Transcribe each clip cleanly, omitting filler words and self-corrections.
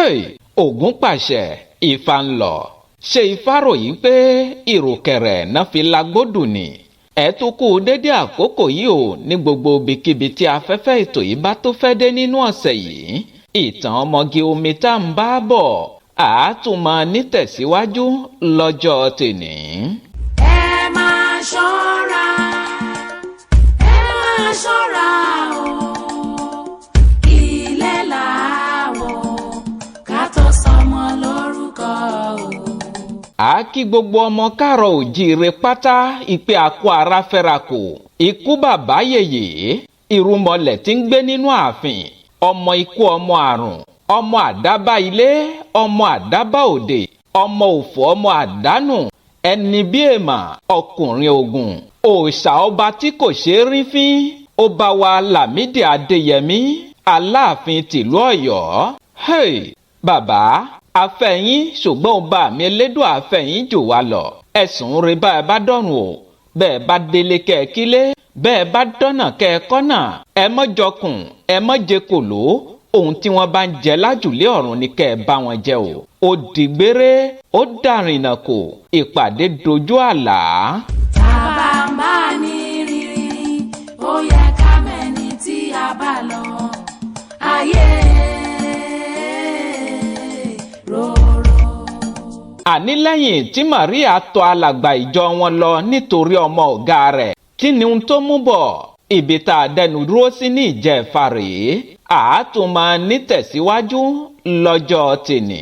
Hey, Ògún pàṣẹ, Ifá ń lọ. Ṣé Ifá ròyìn pé ìrùkẹ̀rẹ̀ náà fi lagbódù ni? Ẹ tún kú dédé àkókò yìí o ní gbogbo ibikíbi tí afẹ́fẹ́ ètò yìí bá tó fẹ́ dé nínú ọ̀sẹ̀ yìí. Ìtàn ọmọge omi tá ń bá bọ̀ àátúmọ̀ nítẹ̀síwájú lọ́jọ́ tèní. Ẹ máa ṣọ́ra, ẹ máa ṣọ́ra o, ilé làwọ̀ ká tó sọmọ lórúkọ o. A kí gbogbo ọmọ káàrọ̀ òjíire pátá ìpè àkó ara fẹ́ra kù, ikú bàbá yèyè, irúnmọlẹ̀ tí ń gbé nínú ààfin, ọmọ ikú, ọmọ àrùn, ọmọ àdábá ilé, ọmọ àdábá òde, ọmọ òfò, ọmọ àdánù, ẹni bí èèmà, ọkùnrin ogun, òòṣà ọba tí kò ṣeé rí fín, ó bá wa Lámìdí Adéyẹmí, Aláàfin tìlú Ọ̀yọ́. Hey, bàbá afẹ́yín, ṣùgbọ́n ọba mi elédùn afẹ́yín jù wá lọ. Ẹ̀sùn rí bá ẹ bá dọ̀rùn o, bẹ́ẹ̀ bá délé kẹ́ ẹ kílé, bẹ́ẹ̀ bá dọ́nà kẹ́ ẹ kọ́nà, ẹ mọ́ jọkùn, ẹ mọ́ jẹ kòló. Ohun tí wọ́n bá ń jẹ lájùlé ọ̀run ni kẹ́ ẹ bá wọn jẹ o. Ó dìgbére, ó dàrìnà kò, ìpàdé dojú àlá. Tá bá ń bá ní rírí, ó yẹ ká mẹ́ni tí a bá lọ ayé rorò. Àní lẹ́yìn tí Maria tọ̀ alàgbà ìjọ wọn lọ nítorí ọmọ ọ̀gá rẹ̀, kí ni ohun tó mú bọ̀? Ibi tá a dẹnu dúró sí ní ìjẹ́fà rèé, àátúmọ̀ nítẹ̀síwájú lọ́jọ́ tèní.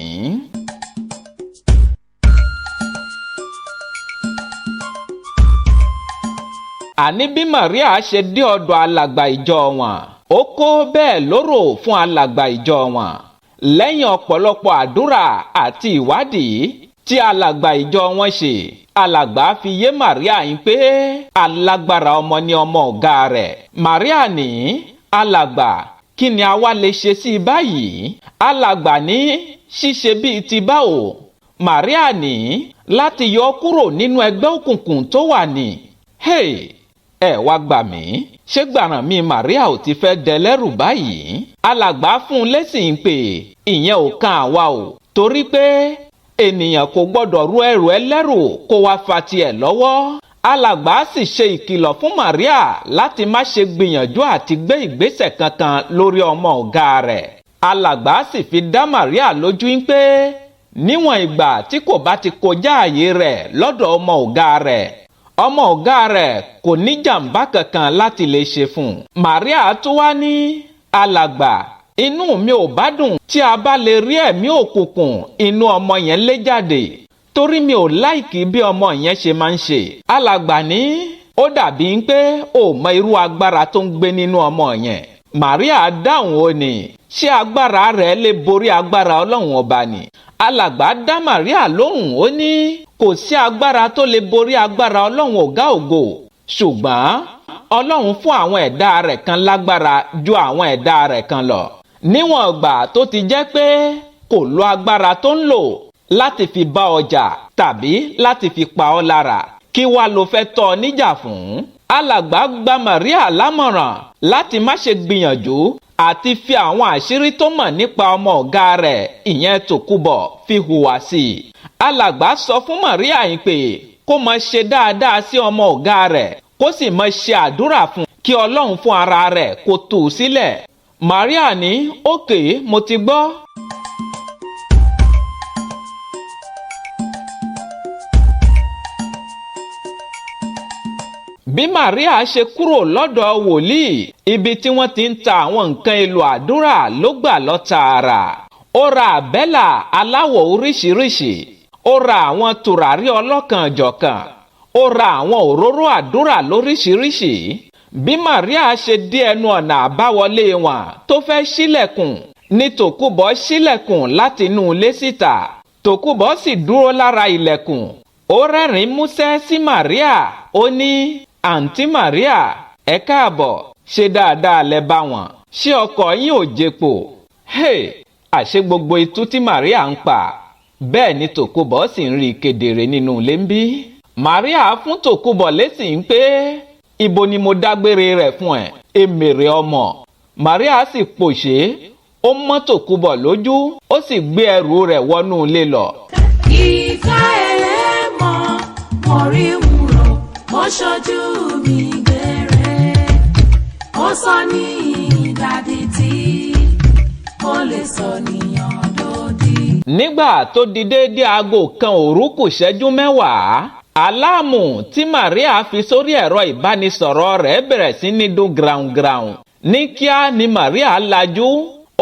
Àní bí Maria ṣe dé ọ̀dọ̀ alàgbà ìjọ wọn, ó kó bẹ́ẹ̀ lóró fún alàgbà ìjọ wọn. Lẹ́yìn ọ̀pọ̀lọpọ̀ àdúrà àti ìwádìí tí alàgbà ìjọ wọn ṣe, alàgbà fi yé Maria yín pé alágbára ọmọ ni ọmọ ọ̀gá rẹ̀. Maria ní, alàgbà, kí ni a wá lè ṣe sí i báyìí? Alàgbà ní, ṣíṣe bíi ti báwo? Maria ní, láti yọ ọ́ kúrò nínú ẹgbẹ́ òkùnkùn tó wà ní. Hey, ẹ wá gbà mí, ṣé gbàràn mi Maria ò ti fẹ́ dẹlẹ́rù báyìí? Alàgbà fún un lésì pé ìyẹn ò kan àwa o, torí pé ènìyàn kò gbọ́dọ̀ ru ẹrù ẹlẹ́rù kó wá fa tiẹ̀ lọ́wọ́. Alàgbà sì ṣe ìkìlọ̀ fún Maria láti má ṣe gbìyànjú àti gbé ìgbésẹ̀ kankan lórí ọmọ ọ̀gá rẹ̀. Alàgbà sì fi dá Maria lójú pé níwọ̀n ìgbà tí kò bá ti kọjá ààyè rẹ̀ lọ́dọ̀ ọmọ ọ̀gá rẹ̀, ọmọ ọ̀gá rẹ̀ kò ní jàǹbá kankan láti lè ṣe fún un. Maria tún wá ní, alàgbà, inú mi ò bá dùn tí a bá lè rí ẹ̀mí òkùnkùn inú ọmọ yẹn lé jáde, torí mi ò láìkí bí ọmọ yẹn ṣe máa ń ṣe. Alàgbà ní, ó dàbí pé ò mọ irú agbára tó ń gbé nínú ọmọ yẹn. Maria dáhùn, ó ní, ṣé agbára rẹ̀ lè borí agbára Ọlọ́run ọba ni? Alàgbà dá Maria lóhùn, ó ní kò sí agbára tó lè borí agbára Ọlọ́run ọ̀gá ògo, ṣùgbọ́n Ọlọ́run fún àwọn ẹ̀dá rẹ̀ kan lágbára ju àwọn ẹ̀dá rẹ̀ kan lọ. Níwọ̀n ìgbà tó ti jẹ́ pé kò lo agbára tó ń lò láti fi bá ọjà tàbí láti fi pa ọ́ lára, kí wá ló fẹ́ tọ́ ọ níjà fún? Alàgbà gba Maria lámọ̀ràn láti má ṣe gbìyànjú àti fi àwọn àṣírí tó mọ̀ nípa ọmọ ọ̀gá rẹ̀, ìyẹn Tòkunbọ̀, fi hùwà sí i. Alàgbà sọ fún Maria yìí pé kó máa ṣe dáadáa sí ọmọ ọ̀gá rẹ̀, kó sì máa ṣe àdúrà fún kí Ọlọ́run fún ara rẹ̀ kó tú u sílẹ̀. Maria ní, òkè, mo ti gbọ́. Bí Maria ṣe kúrò lọ́dọ̀ wòlíì, ibi tí wọ́n ti ń ta àwọn nǹkan èlò àdúrà ló gbà lọ tààrà. Ó ra àbẹ́là aláwọ̀ oríṣiríṣi, ó ra àwọn tùràrí ọlọ́kan-jọ̀kan, ó ra àwọn òróró àdúrà lóríṣiríṣi. Bí Maria ṣe dé ẹnu ọ̀nà àbáwọlé wọn tó fẹ́ ṣílẹ̀kùn ní Tòkunbọ̀ ṣílẹ̀kùn láti inú ilé síta. Tòkunbọ̀ sì dúró lára ilẹ̀kùn. Ó rẹ́rìn-ín músẹ́ sí Maria, ó ní, àǹtí Maria, ẹ káàbọ̀, ṣe dáadáa lẹ bá wọn, ṣé ọkọ̀ yín ò jẹpo? Hey, àṣé gbogbo itú tí Maria ń pa bẹ́ẹ̀ ni Tòkunbọ̀ sì ń rí kedere nínú ilé ń bí. Maria fún Tòkunbọ̀ lésì ń pé ibo ni mo dágbére rẹ̀ fún ẹ, èmèrè ọmọ. Maria sì pòṣé, Ó mọ́ Tòkunbọ̀ lójú, ó sì gbé ẹrù rẹ̀ wọnú ilé lọ. Ìfẹ́ ẹlẹ́mọ̀ mo rí ń rò, ó ṣojú mi gbére. Ó sọ ní ìdádì tí ó lè sọ níyàn lòdì. Nígbà tó di déédéé 1:00 òru kù ṣẹ́jú 10, aláàmù tí Maria fi sórí ẹ̀rọ ìbánisọ̀rọ̀ rẹ̀ bẹ̀rẹ̀ sí ní dún graungraun. Ní kíá ni Maria lajú,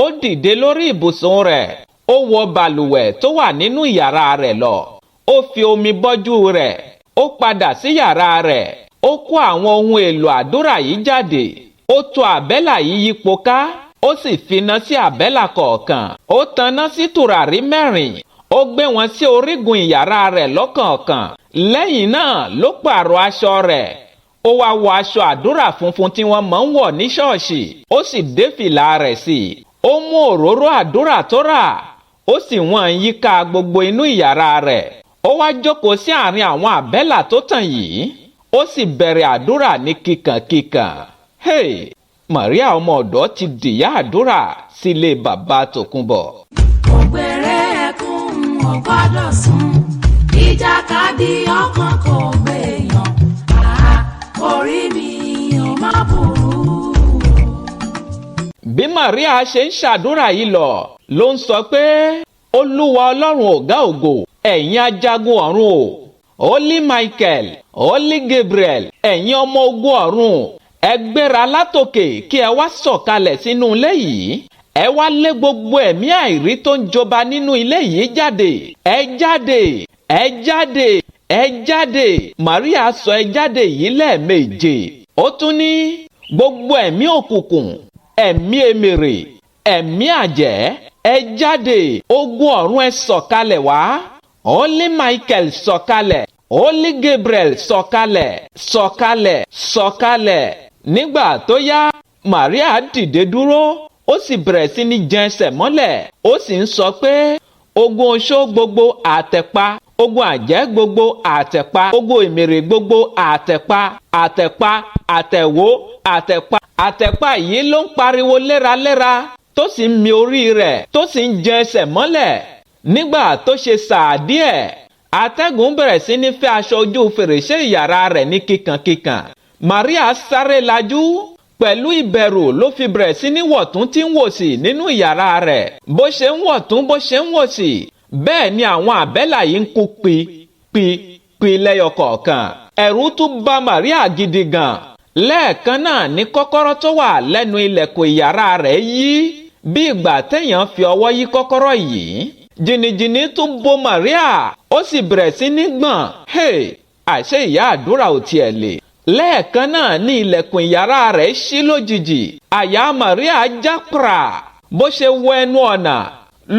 ó dìde lórí ibùsùn rẹ̀, ó wọ balùwẹ̀ tó wà nínú yàrá rẹ̀ lọ. Ó fi omi bọ́jú rẹ̀, ó padà sí yàrá rẹ̀, ó kó àwọn ohun èlò àdúrà yìí jáde, ó tò àbẹ́là yìí yípo ká, ó sì finá sí àbẹ́là kọ̀ọ̀kan, ó taná sí tùràrí 4, ó gbé wọn sí orígun ìyàrá rẹ̀ lọ́kọ̀ọ̀kan. Lẹ́yìn náà ló pààrọ̀ aṣọ rẹ̀, ó wá wọ aṣọ àdúrà funfun tí wọ́n máa ń wọ̀ ní ṣọ́ọ̀ṣì, ó sì dé fìlà rẹ̀ sí i. Ó mú òróró àdúrà tó rà, ó sì wọ́n yíká gbogbo inú ìyàrá rẹ̀. Ó wá jókòó sí àárín àwọn àbẹ́là tó tàn yìí, ó sì bẹ̀rẹ̀ àdúrà ní kíkankíkan. Hey! Maria ọmọ ọ̀dọ́ ti dìyà àdúrà sílé bàbá Tòkunbọ̀. Ògbèrè ẹkún ò gbọ́dọ̀ sùn, ìjàkadì ọkàn kò gbèyàn, àá orí mi ò má burú o. Bí Maria ṣe ń ṣàdúrà yìí lọ ló ń sọ pé, Olúwa Ọlọ́run ọ̀gá ògo, ẹ̀yin ajagun ọ̀run o, Holy Michael, Holy Gabriel, ẹ̀yin ọmọ ogun ọ̀run, ẹ gbéra látòkè kí ẹ wá sọ̀kalẹ̀ sínú ilé yìí. Ẹ wá lé gbogbo ẹ̀mí àìrí tó ń jọba nínú ilé yìí jáde. Ẹ jáde, ẹ jáde, ẹ jáde. Maria sọ ẹ jáde yìí lẹ́ẹ̀méje. Ó tún ní gbogbo ẹ̀mí òkùnkùn, ẹ̀mí èmèrè, ẹ̀mí àjẹ́, ẹ jáde, ogun ọ̀run ẹ sọ̀kalẹ̀ wá. Holy Michael sọ̀kalẹ̀, Holy Gabriel sọ̀kalẹ̀, sọ̀kalẹ̀, sọ̀kalẹ̀. Nígbà tó yá, Maria dìde dúró, ó sì bẹ̀rẹ̀ sí ní jẹ ẹsẹ̀ mọ́lẹ̀, ó sì ń sọ pé ogun oṣó gbogbo àtẹ̀pa, ogun àjẹ́ gbogbo àtẹ̀pa, ogun èmèrè gbogbo àtẹ̀pa, àtẹ̀pa, àtẹ̀wó, àtẹ̀pa. Àtẹ̀pa yìí ló ń pariwo léraléra, tó sì ń mi orí rẹ̀, tó sì ń jẹ ẹsẹ̀ mọ́lẹ̀. Nígbà tó ṣe sàá díẹ̀, atẹ́gùn bẹ̀rẹ̀ sí ní fẹ́ aṣọ ojú fèrèsé ìyàrá rẹ̀ ní kíkankíkan. Maria sáré lajú, pẹ̀lú ìbẹ̀rù ló fi bẹ̀rẹ̀ sí ní wọ̀tún tí ń wòsì nínú ìyàrá rẹ̀. Bó ṣe ń wọ̀tún bó ṣe ń wòsì, bẹ́ẹ̀ ni àwọn àbẹ́là yìí ń kú pi pi pi lẹ́yọ kọ̀ọ̀kan. Ẹ̀rù tún bà Maria gidi gan. Lẹ́ẹ̀kan náà ni kọ́kọ́rọ́ tó wà lẹ́nu ilẹ̀kùn ìyàrá rẹ̀ yí bí ìgbà téèyàn fi ọwọ́ yí kọ́kọ́rọ́ yìí. Jìnnìjìnnì tún bo Maria, ó sì bẹ̀rẹ̀ sí ní gbọ̀n. Hey! Àṣé ìyá àdúrà ò tiẹ̀ lè. Lẹ́ẹ̀kan náà ní ilẹ̀kùn ìyàrá rẹ̀ ṣí lójijì. Àyà Maria já pra bó ṣe wọ ẹnu ọ̀nà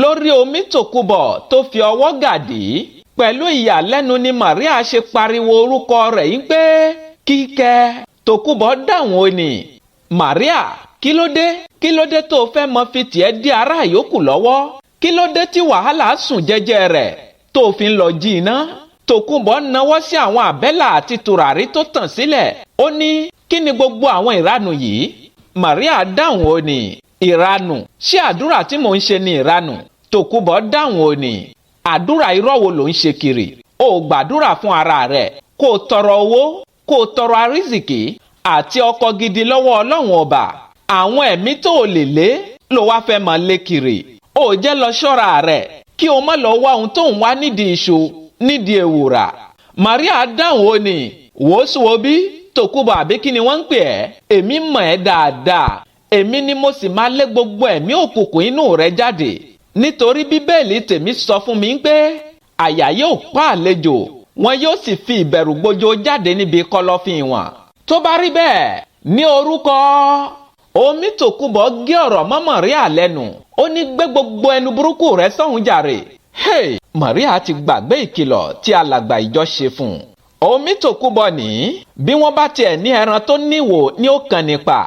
lórí omi Tòkunbọ̀ tó fi ọwọ́ gàdí. Pẹ̀lú ìyàlẹ́nu ni Maria ṣe pariwo orúkọ rẹ̀ yìí pé Kíkẹ́. Tòkunbọ̀ dáhùn ó ní, Maria, kí ló dé? Kí ló dé tó fẹ́ mọ fi tiẹ̀ dí ará yòókù lọ́wọ́? Kí ló dé tí wàhálà sùn jẹ́jẹ́ rẹ̀ tó fi ń lọ jí iná? Tòkunbọ̀ nawọ́ sí àwọn àbẹ́là àti tùràrí tó tàn sílẹ̀. Ó ní, kí ni gbogbo àwọn ìranù yìí? Maria dáhùn ó ní, ìranù? Ṣé àdúrà tí mò ń ṣe ni ìranù? Tòkunbọ̀ dáhùn ó ní, àdúrà irọ́ wo ló ń ṣe kiri? O gbàdúrà fún ara rẹ̀, kó o tọrọ owó, kó o tọrọ àrísìkí àti ọkọ gidi lọ́wọ́ Ọlọ́run ọba. Àwọn ẹ̀mí tó o lè lé ló wá fẹ́ máa lé kiri. O jẹ́ lọ ṣọ́ra rẹ̀ kí o má lọ wá ohun tó ń wá nídìí iṣu, nídìí ewùrà. Maria dáhùn ó ní, wòósùwòbí, Tòkunbọ̀ àbí kí ni wọ́n ń pè ẹ́? Èmi mọ̀ ẹ́ dáadáa. Èmi ni mo sì máa lé gbogbo ẹ̀mí òkùnkùn inú rẹ jáde. Nítorí Bíbélì tèmi sọ fún mi pé àyà yóò pa àlejò, wọn yóò sì fi ìbẹ̀rù gbojo jáde níbi kọ̀lọ̀fín wọn. Tó bá rí bẹ́ẹ̀, ní orúkọ omi Tòkunbọ̀ gé ọ̀rọ̀ mọ́ Maria lẹ́nu. Ó ní gbé gbogbo ẹnu burúkú rẹ sọ́hun jàre. Hey! Maria ti gbàgbé ìkìlọ̀ tí alàgbà ìjọ ṣe fún un. Omi Tòkunbọ̀ ní bí wọ́n bá tiẹ̀ ní ẹran tó níwò ní ó kàn nípa.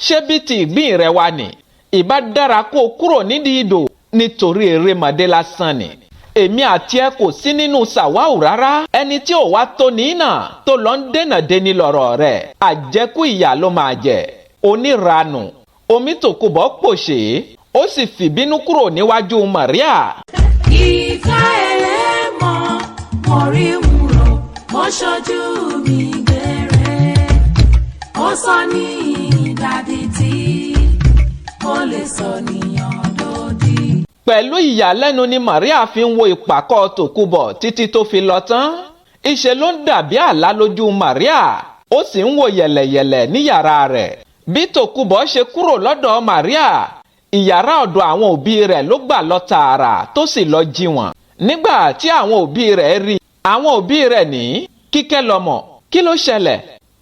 Ṣé bí ti ìgbín rẹ wà ní? Ìbá dára kó o kúrò nídìí ìdò nítorí erémọdé lásán ni. Èmi àti ẹ kò sí nínú sàwáù rárá. Ẹni tí ò wá tó ní náà tó lọ ń dènà deni lọ̀rọ̀ rẹ̀. Àjẹkù ìyà ló máa jẹ. Oníranù. Omi Tòkunbọ̀ pòṣé. Ó sì fìbínú kúrò níwájú Maria. Ìka ẹlẹ́mọ̀ mo rí ń rò, ó ṣojú mi gbẹ̀rẹ̀. Ó sọ ní ìdádì tí ó lè sọ níyàn lòdì. Pẹ̀lú ìyàlẹ́nu ni Maria fi ń wo ìpàkọ́ Tòkunbọ̀ títí tó fi lọ tán. Ìṣe ló ń dàbí àlá lójú Maria, ó sì ń wò yẹ̀lẹ̀yẹ̀lẹ̀ ní yàrá rẹ̀. Bí Tòkunbọ̀ ṣe kúrò lọ́dọ̀ Maria, ìyàrá ọ̀dọ̀ àwọn òbí rẹ̀ ló gbà lọ tààrà tó sì lọ jí wọn. Nígbà tí àwọn òbí rẹ̀ rí, àwọn òbí rẹ̀ ní, "Kíkẹ́ lọ́mọ, kí ló ṣẹlẹ̀?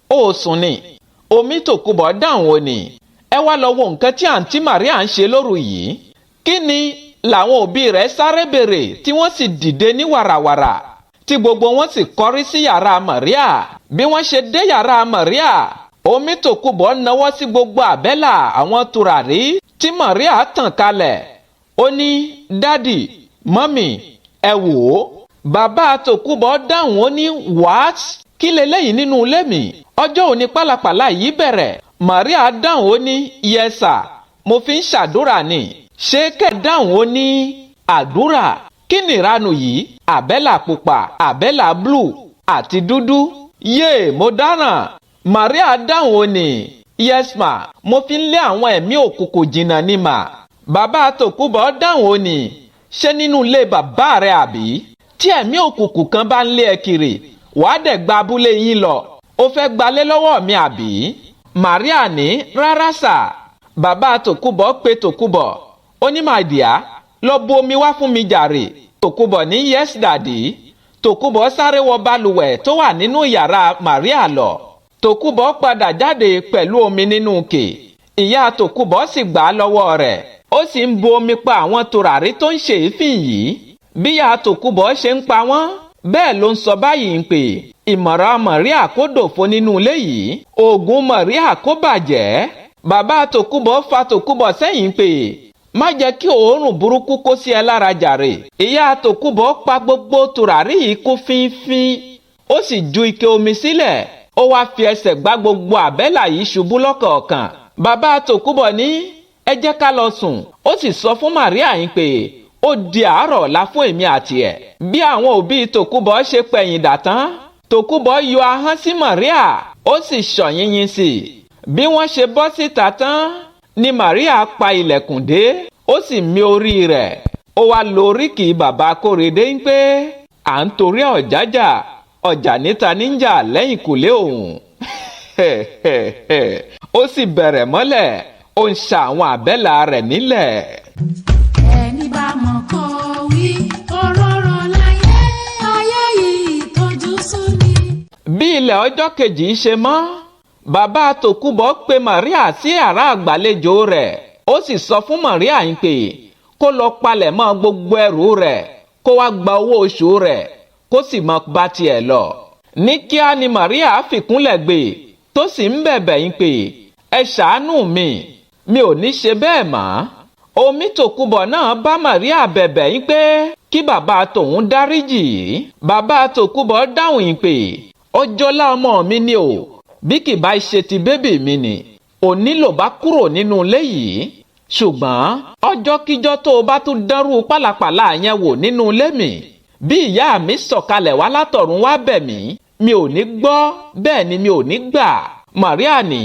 Ó sùn ni?" Omi Tòkunbọ̀ dáhùn, ó ní, "Ẹ wá lọ wo nǹkan tí àǹtí Maria ń ṣe lóru yìí." "Kí ni?" làwọn òbí rẹ̀ sáré béèrè, tí wọ́n sì dìde ní wàràwàrà, tí gbogbo wọn sì kọrí sí yàrá Maria. Bí wọ́n ṣe dé yàrá Maria, Omi Tòkunbọ̀ nawọ́ sí gbogbo àbẹ́là àwọn tùràrí tí Maria tàn kalẹ̀. Ó ní, "Daddy, mummy, ẹ wò ó." Bàbá Tòkunbọ̀ dáhùn, ó ní, "What? Kí leléyìí nínú ilé mi? Ọjọ́ òní pálapàla yìí bẹ̀rẹ̀?" Maria dáhùn, ó ní, "Yes sir, mo fi ń ṣàdúrà ni." "Ṣé kẹ́?" Dáhùn, ó ní, "Àdúrà? Kí ni ìranù yìí? Àbẹ́là pupa, àbẹ́là blue àti dúdú. Yéè, mo dáràn." Maria dáhùn, ó ní, "Yes ma, mo fi ń lé àwọn ẹ̀mí òkùnkùn jìnnà ni mà." Bàbá Tòkunbọ̀ dáhùn, ó ní, "Ṣé nínú ilé bàbá rẹ àbí? Tí ẹ̀mí òkùnkùn kan bá ń lé ẹ kiri, wàá dẹ̀ gba abúlé yín lọ. Ó fẹ́ gbalé lọ́wọ́ mi àbí?" Maria ní, "Rárá sà." Bàbá Tòkunbọ̀ pé Tòkunbọ̀, ó ní, "My dear, lọ bu omi wá fún mi jàre." Tòkunbọ̀ ní, "Yes, daddy." Tòkunbọ̀ sáré wọ balùwẹ̀ tó wà nínú yàrá Maria lọ. Tòkunbọ̀ padà jáde pẹ̀lú omi nínú kè. Ìyá Tòkunbọ̀ sì gbà á lọ́wọ́ rẹ̀, ó sì ń bu omi pa àwọn tùràrí tó ń ṣe èéfín yìí. Bí ìyá Tòkunbọ̀ ṣe ń pa wọ́n, bẹ́ẹ̀ ló ń sọ báyìí ń pè, "Ìmọ̀ràn Maria kó dòfo nínú ilé yìí, oògùn Maria kó bàjẹ́." Bàbá Tòkunbọ̀ fa Tòkunbọ̀ sẹ́yìn pé, "Má jẹ́ kí òórùn burúkú kó sí ẹ lára jàre." Ìyá Tòkunbọ̀ pa gbogbo tùràrí yìí kú fínfín, ó sì ju ike omi sílẹ̀. Ó wá fi ẹsẹ̀ gbá gbogbo àbẹ́là yìí ṣubú lọ́kọ̀ọ̀kan. Bàbá Tòkunbọ̀ ní, "Ẹ jẹ́ ká lọ sùn." Ó sì sọ fún Maria yìí pé ó di àárọ̀ ọ̀la fún èmi àti ẹ̀. Bí àwọn òbí Tòkunbọ̀ ṣe pẹ̀yìn dà tán, Tòkunbọ̀ yọ ahọ́n sí Maria, ó sì ṣọ̀yìnyín sí i. Bí wọ́n ṣe bọ́ síta tán ni Maria pa ilẹ̀kùn dé, ó sì mì orí rẹ̀. Ó wá lo oríkì bàbá Kórèdé ń pé à ń torí ọ̀jájà ọjà níta níjà lẹ́yìn kùlé òun. Ó sì bẹ̀rẹ̀ mọ́lẹ̀, ó ń ṣa àwọn àbẹ́là rẹ̀ nílẹ̀. Ẹni bá mọ̀ kó wí, òróró láyé, ayé yìí tójú sú ni. Bí ilẹ̀ ọjọ́ kejì ṣe mọ́, bàbá Tòkunbọ̀ pe Maria sí yàrá àgbàlejò rẹ̀. Ó sì sọ fún Maria yìí pé kó lọ palẹ̀ mọ́ gbogbo ẹrù rẹ̀, kó wá gba owó oṣù rẹ̀, kó sì mọ bá tiẹ̀ lọ. Ní kíá ni Maria fìkúnlẹ̀ gbé, tó sì ń bẹ̀bẹ̀ yín pé, "Ẹ ṣàánú mi, mi ò ní ṣe bẹ́ẹ̀ mọ́." Omi Tòkunbọ̀ náà bá Maria bẹ̀bẹ̀ yín pé kí bàbá tòun dáríjì. Bàbá Tòkunbọ̀ dáhùn yín pé, "Ọjọ́lá ọmọ mi ni o, bí kì bá ṣe ti baby mi ni òní ló bá kúrò nínú ilé yìí, ṣùgbọ́n ọjọ́kíjọ́ tó o bá tún dánrú pálapàla yẹn wò nínú ilé mi, bí ìyá mi sọ̀kalẹ̀ wá látọ̀run wá bẹ̀ mí, mi ò ní gbọ́, bẹ́ẹ̀ ni mi ò ní gbà." Maria ní,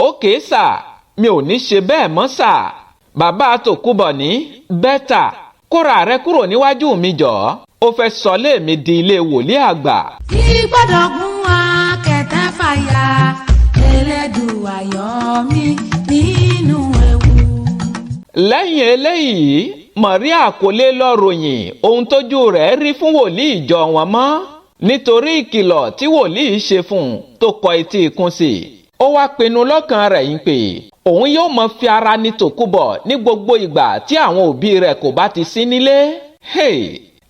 "Okay sir, mi ò ní ṣe bẹ́ẹ̀ mọ́ sà." Bàbá Tòkunbọ̀ ní, "Better kóra rẹ kúrò níwájú mi jọ̀ọ́, ó fẹ́ sọ lé mi di ilé wòlíì àgbà." Ìgbọ́dọ̀ gún akẹ̀tẹ̀ fàyà, Elédùà yọ mí nínú ewu. Lẹ́yìn eléyìí, Maria kò lè lọ ròyìn ohun tójú rẹ̀ rí fún wòlíì ìjọ wọn mọ́, nítorí ìkìlọ̀ tí wòlíì ṣe fún un tó kọ etí ikún sí i. Ó wá pinnu lọ́kàn rẹ̀ yín pé òun yóò mọ fi ara ní Tòkunbọ̀ ní gbogbo ìgbà tí àwọn òbí rẹ̀ kò bá ti sí nílé. Hey,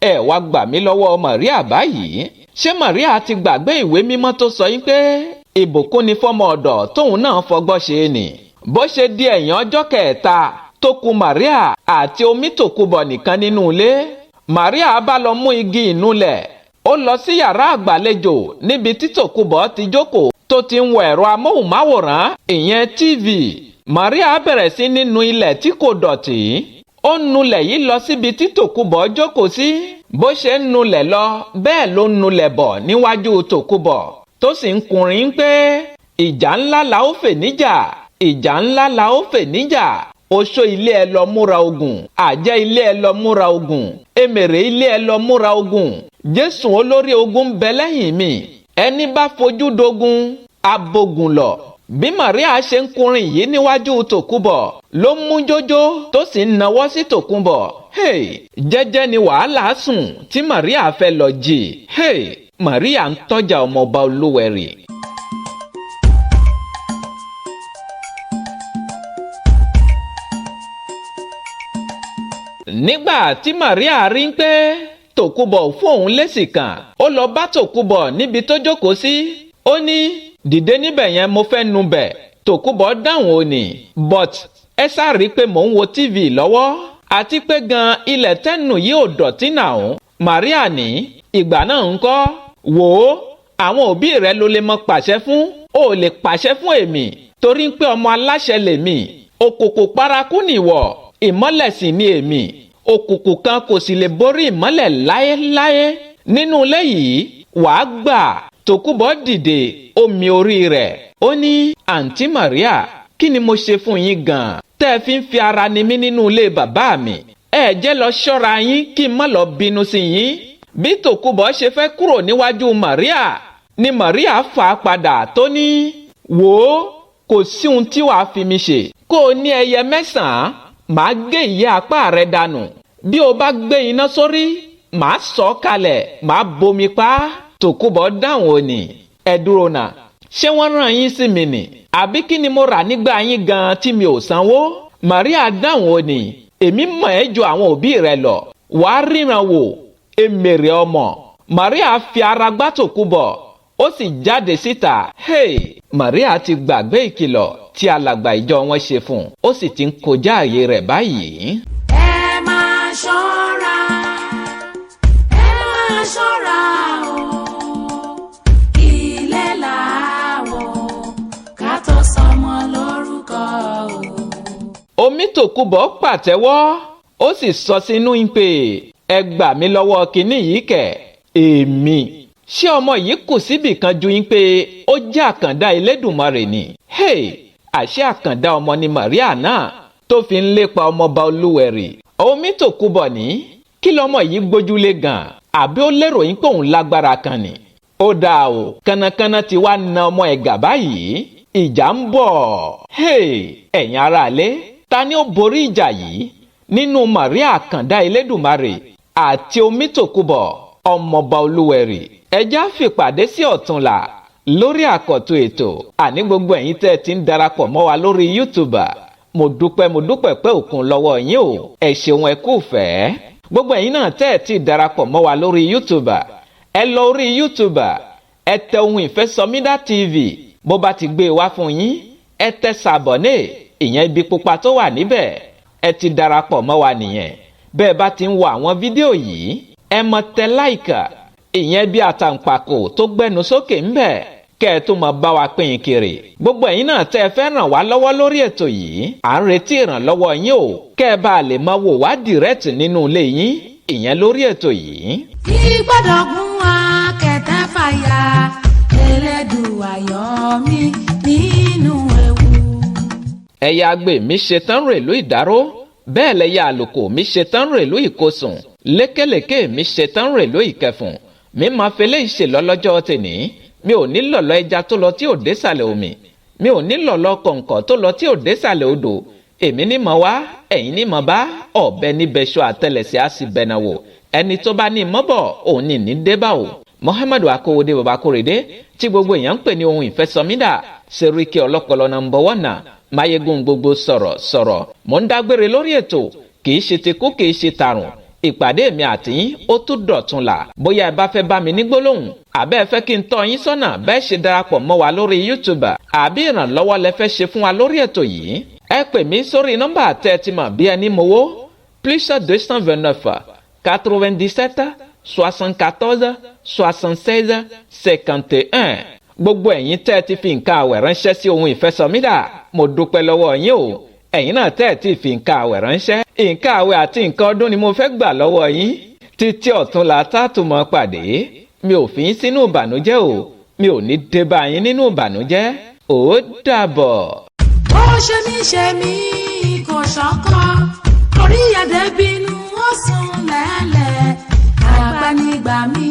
ẹ wá gbà mí lọ́wọ́ Maria báyìí. Ṣé Maria ti gbàgbé ìwé mímọ́ tó sọ yín pé ìbùkún ni fọ́mọ ọ̀dọ̀ tóun náà fọgbọ́n ṣe ni? Bó ṣe di ẹ̀yìn ọjọ́ kẹta tó kù Maria àti Omi Tòkunbọ̀ nìkan nínú ilé, Maria bá lọ mú igi ìnulẹ̀. Ó lọ sí yàrá àgbàlejò níbi tí Tòkunbọ̀ ti jókòó tó ti ń wo ẹ̀rọ amóhùnmáwòrán, ìyẹn TV. Maria bẹ̀rẹ̀ sí ní nu ilẹ̀ tí kò dọ̀tí. Ó ń nulẹ̀ yìí lọ síbi tí Tòkunbọ̀ jókòó sí. Bó ṣe ń nulẹ̀ lọ bẹ́ẹ̀ ló ń nulẹ̀ bọ̀ níwájú Tòkunbọ̀, tó sì ń kùnrin pé ìjà ńlá la ó fè níjà, ìjà ńlá la ó fè níjà. Oṣó ilé ẹ lọ múra ogun, àjẹ́ ilé ẹ lọ múra ogun, emèrè ilé ẹ lọ múra ogun. Jésù olórí ogun ń bẹ lẹ́yìn mi, ẹni bá fojú dogun abogun lọ. Bí Maria ṣe ń kùnrin yìí níwájú Tòkunbọ̀ ló mú jójó tó sì ń nawọ́ sí Tòkunbọ̀. Hey, jẹ́jẹ́ ni wàhálà sùn tí Maria fẹ́ lọ jì. Hey, Maria ń tọ́jà ọmọọba Olúwẹ̀rì. Nígbà tí Maria rí pé Tòkunbọ̀ fún òun lésì kan, ó lọ bá Tòkunbọ̀ níbi tó jókòó sí. Ó ní, dìde níbẹ̀ yẹn, mo fẹ́ nu bẹ̀. Tòkunbọ̀ dáhùn, ó ní, but ẹ sáré pé mò ń wo TV lọ́wọ́, àti pé gan ilẹ̀ tẹ́nu yìí ò dọ̀tí náà. Maria ní, ìgbà náà ń kọ́, wò ó, àwọn òbí rẹ ló lè mọ pàṣẹ fún, ó lè pàṣẹ fún èmi, torí pé ọmọ aláṣẹ lèmi. Òkùnkùn paraku nìwọ, ìmọ́lẹ̀ sì ni èmi. Òkùnkùn kan kò sì lè borí ìmọ́lẹ̀ láéláé. Nínú ilé yìí wàá gbà. Tòkunbọ̀ dìde, ó mi orí rẹ̀. Ó ní, àǹtí Maria, kí ni mo ṣe fún yín gan-an tẹ́ ẹ fi ń fi ara ni mí nínú ilé bàbá mi? Ẹ jẹ́ lọ ṣọ́ra yín kí n má lọ bínú sí yín. Bí Tòkunbọ̀ ṣe fẹ́ kúrò níwájú Maria ni Maria fà á padà tó ní, wò ó, kò sí ohun tí wàá fi mi ṣe. Kó o ní ẹyẹ 9, màá gé ìyẹ́ apá rẹ dànù. Bí o bá gbé iná sórí, màá sọ ọ́ kalẹ̀, màá bomi pa á. Tòkunbọ̀ dáhùn, ó ní, ẹ dúró nà, ṣé wọ́n rán yín sí mi nì? Àbí kí ni mo rà nígbà yín gan tí mi ò sanwó? Maria dáhùn, ó ní, èmi mọ̀ ẹ́ ju àwọn òbí rẹ lọ, wàá ríran wò, èmèrè ọmọ. Maria fi ara gbá Tòkunbọ̀, ó sì jáde síta. Hey, Maria ti gbàgbé ìkìlọ̀ tí alàgbà ìjọ wọn ṣe fún un, ó sì ti ń kọjá ààyè rẹ̀ báyìí. Ẹ máa ṣọ́ra, ẹ máa ṣọ́ra o, ilé làwọ̀ ká tó sọmọ lórúkọ o. Omítòkunbọ̀ pàtẹ́wọ́, ó sì sọ sínú ìpè, ẹ gbà mí lọ́wọ́ kinní yìí kẹ̀. Èmi ṣé ọmọ yìí kù síbì kan ju yín pé ó jẹ́ àkàndá Elédùmarè ni? Hey, àṣé àkàndá ọmọ ni Maria náà tó fi ń lépa ọmọọba Olúwẹ̀rì. Omítòkunbọ̀ ní kí lọmọ yìí gbójúlé gan, àbí ó lérò yín pé òun lágbára kan ni? Ó dáa o, kànnàkànnà ti wá na ọmọ ẹ̀gà báyìí, ìjà ń bọ̀. Hey, ẹ̀yin aráalé, ta ni ó borí ìjà yìí nínú Maria àkàndá Elédùmarè àti Omítòkunbọ̀ ọmọọba Olúwẹ̀rì? Ẹjá fìpàdé sí ọ̀túnla lórí àkọ́tún ètò. Àní gbogbo ẹ̀yin tẹ́ ẹ ti ń darapọ̀ mọ́ wa lórí YouTube, mo dúpẹ́, mo dúpẹ́ pé òkun lọ́wọ́ yín o, ẹ ṣeun, ẹ kú fẹ́. Gbogbo ẹ̀yin náà tẹ́ ẹ ti darapọ̀ mọ́ wa lórí YouTube, ẹ lọ orí YouTube, ẹ tẹ ohun ìfẹ́sọmídà TV, bó bá ti gbé e wá fún yín, ẹ tẹ sàbọ̀nẹ́, ìyẹn ibi pupa tó wà níbẹ̀, ẹ ti darapọ̀ mọ́ wa nìyẹn. Bẹ́ẹ̀ bá ti ń wo àwọn fídíò yìí, ẹ mọ tẹ láìkà, ìyẹn bí àtàǹpàkò tó gbẹnu sókè ńbẹ̀, kẹ́ ẹ tó mọ bá wa pín in kiri. Gbogbo ẹ̀yin náà tẹ́ ẹ fẹ́ ràn wá lọ́wọ́ lórí ètò yìí, à ń retí ìrànlọ́wọ́ yín o, kẹ́ ẹ bá lè mọ wò wá dìrẹ́tì nínú ilé yín, ìyẹn lórí ètò yìí. Ìgbọ́dọ̀ gún akẹ̀tẹ̀ fàyà, Elédùà yọ mí nínú ewu. Ẹ̀yà àgbè mi ṣetán rèlú ìdáró, bẹ́ẹ̀ lẹ́yà àlùkò mi ṣetán rèlú ìkosùn, lékèlékè mi ṣetán rèlú ìkẹfùn. Mi máa fẹlẹ́ ìṣèlọ́lọ́jọ́ tèní. Mi ò ní lọ̀lọ́ ẹja tó lọ tí ò désàlẹ̀ omi, mi ò ní lọ̀lọ́ kọ̀ǹkọ̀ tó lọ tí ò désàlẹ̀ odò. Èmi ní mọ̀ wá, ẹ̀yin ní mọ̀ bá, ọ̀bẹ níbẹ̀ ṣọ àtẹlẹsẹ̀ á sì bẹ̀nà wò. Ẹni tó bá ní mọ́bọ̀ òun ní ní débà o. Muhammadu Akowode Baba Korede tí gbogbo èèyàn ń pè ní ohun ìfẹsọmídà, Seriki ọlọ́pọlọ nọ́mbà 1, Mayegun gbogbo sọ̀rọ̀ sọ̀rọ̀. Mò ń dágbére lórí ètò, kì í ṣe tikú, kì í ṣe tàrùn. Ìpàdé mi àti yín ó tún dọ̀tun là. Bóyá ẹ bá fẹ́ bá mi ní gbólóhùn, àbẹ́ ẹ fẹ́ kí n tọ́ yín sọ́nà bẹ́ẹ̀ ṣe darapọ̀ mọ́ wa lórí YouTube, àbí ìrànlọ́wọ́ lẹ fẹ́ ṣe fún wa lórí ètò yìí, ẹ pè mí sórí nọ́mbà tẹ́ ẹ ti mọ̀ bí ẹni mowó, +229 97 74 76 51. Gbogbo ẹ̀yin tẹ́ ẹ ti fi nǹkan àwẹ̀ ránṣẹ́ sí ohun ìfẹsọ̀mídà, mo dúpẹ́ lọ́wọ́ yín o. Ẹ̀yin náà tẹ́ ẹ ti fi nǹkan àwẹ̀ ránṣẹ́, nǹkan àwẹ̀ àti nǹkan ọdún ni mo fẹ́ gbà lọ́wọ́ yín. Títí ọ̀túnla tá a tún mọ́ pàdé, mi ò fi yín sínú ìbànújẹ́ o, mi ò ní dé bá yín nínú ìbànújẹ́. Ó dàbọ̀. Ó ṣe mí ṣe mí kò ṣọ́kọ́, orí ẹ̀dẹ̀ bínú ó sùn lẹ́lẹ̀, àgbànigbà mi.